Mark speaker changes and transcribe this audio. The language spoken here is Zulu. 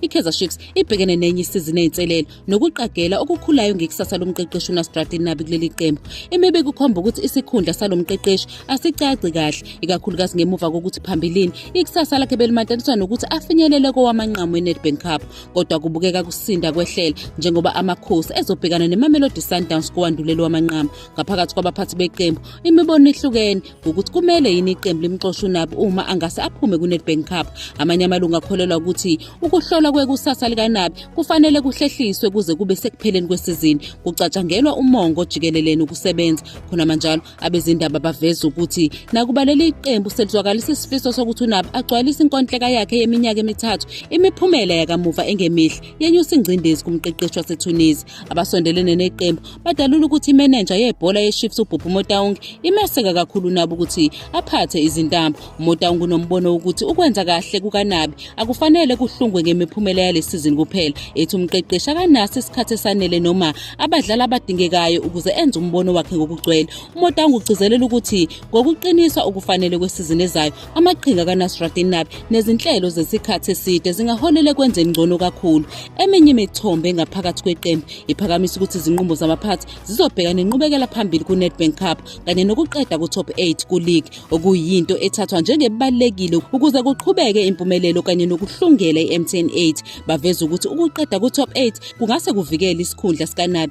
Speaker 1: iKaizer Chiefs ibhekene nenye isizini eyinselelo nokuqagela okukhulayo ngekusasa lomqeqeshi uNasreddine Nabi kuleli qembu. Imibiko ikhomba ukuthi isikhundla salo mqeqeshi asicaci kahle, ikakhulukazi ngemuva kokuthi phambilini ikusasa lakhe belimataniswa nokuthi afinyelele kowamanqamu eNedbank Cup. Kodwa kubukeka kusinda kwehlela njengoba Amakhosi ezobhekana neMamelodi Sundowns kowandulela wamanqamu. Ngaphakathi kwabaphathi beqembu imibono ihlukene ngokuthi kumele yini iqembu limxoshe uNabi uma angase aphume kuNedbank Cup. Amanye amalungu akholelwa ukuthi ukuhlolwa kwekusasa likaNabi kufanele kuhlehliswe kuze kube sekupheleni kwesizini, kucatshangelwa umongo jikelele nokusebenza. Khonamanjalo, abezindaba baveza ukuthi nakuba leli qembu selizwakalisa isifiso sokuthi uNabi agcwalise inkontileka yakhe yeminyaka emithathu, imiphumela yakamuva engemihle yenyusa ingcindezi kumqeqeshi waseTunisia. Abasondelene neqembu badalula ukuthi imenenja yebhola yeChiefs uBhubhu Motaung imeseka kakhulu uNabi ukuthi aphathe izintambo. UMotaung unombono wokuthi ukwenza kahle kukaNabi akufanele kuhlungwe ngemiphumela yale sizini kuphela. Ethi umqeqeshi akanaso isikhathi esanele noma abadlali abadingekayo ukuze enze umbono wakhe ngokugcwele. UMotaung ugcizelela ukuthi ngokuqiniswa okufanele kwesizini ezayo, amaqhinga kaNasreddine Nabi nezinhlelo zesikhathi eside zingaholela ekwenzeni ngcono kakhulu. Eminye imithombo engaphakathi kweqembu iphakamisa ukuthi izinqumo zamaphathi zizobheka nenqubekela phambili kuNedbank Cup kanye nokuqeda ku-top 8 ku-league, okuyinto ethathwa njengebalulekile ukuze kuqhubeke impumelelo kanye nokuhlungela i-MTN 8. Baveza ukuthi ukuqeda ku-top 8 kungase kuvikele isikhundla sikaNabi.